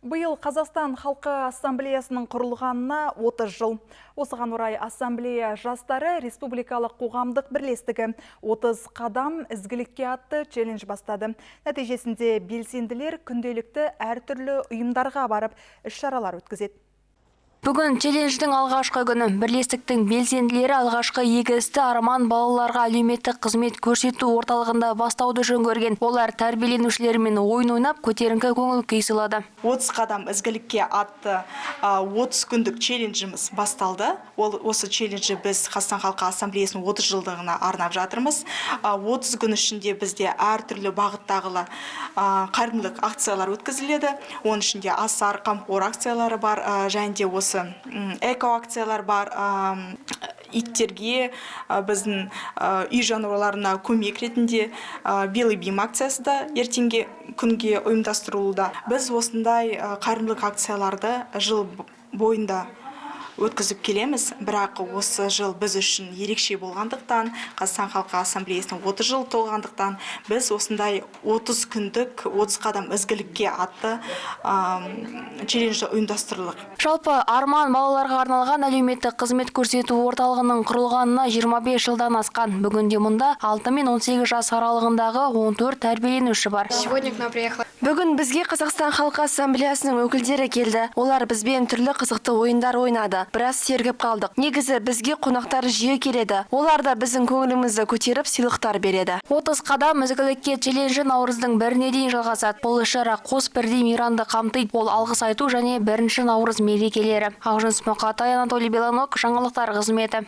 Биыл Қазақстан халқы ассамблеясының құрылғанына 30 жыл. Осыған орай Ассамблея жастары республикалық қоғамдық бірлестігі 30 қадам ізгілікке атты челлендж бастады. Нәтижесінде белсенділер күнделікті әртүрлі ұйымдарға барып, іс-шаралар өткізеді. Бүгін челлендждің алғашқы күні. Бірлестіктің белсенділері алғашқы игі істі Арман балаларға әлеуметтік қызмет көрсету орталығында бастауды жөн көрген. Олар тәрбиеленушілермен ойын ойнап, көтеріңкі көңіл күй сыйлады. 30 қадам ізгілікке атты 30 күндік челленджіміз басталды. Ол осы челленджі біз Қазақстан халқы ассамблеясының 30 жылдығына арнап жатырмыз. 30 күн ішінде бізде әртүрлі бағыттағы қайырымдылық акциялар өткізіледі. Оның ішінде асар, қамқор акциялары бар, және де осы эко акциялар бар, иттерге, біздің үй жануарларына көмек ретінде Белый бим акциясы да ертеңге күнге ұйымдастырылуда. Біз осындай қайырымдылық акцияларды жыл бойында өткізіп келеміз, бірақ осы жыл біз үшін ерекше болғандықтан, Қазақстан халқы ассамблеясының 30 жыл толғандықтан, біз осындай 30 күндік 30 қадам ізгілікке атты челленджді ұйымдастырдық. Жалпы, Арман балаларға арналған әлеуметтік қызмет көрсету орталығының құрылғанына 25 жылдан асқан. Бүгінде мұнда 6 мен 18 жас аралығындағы 14 тәрбиеленуші бар. Сегодня к нам приехала Бүгін бізге Қазақстан халқы ассамблеясының өкілдері келді. Олар бізбен түрлі қызықты ойындар ойнады. Біраз сергіп қалдық. Негізі, бізге қонақтар жиі келеді. Олар да біздің көңілімізді көтеріп, сыйлықтар береді. 30 қадам ізгілікке челленджі наурыздың 1-іне дейін жалғасады. Бұл іс-шара қос бірдей мейрамды қамтиды. Ол алғыс айту және 1 наурыз мерекелері. Ақжүніс Мұқатай, Анатолий Белоног, жаңалықтар қызметі.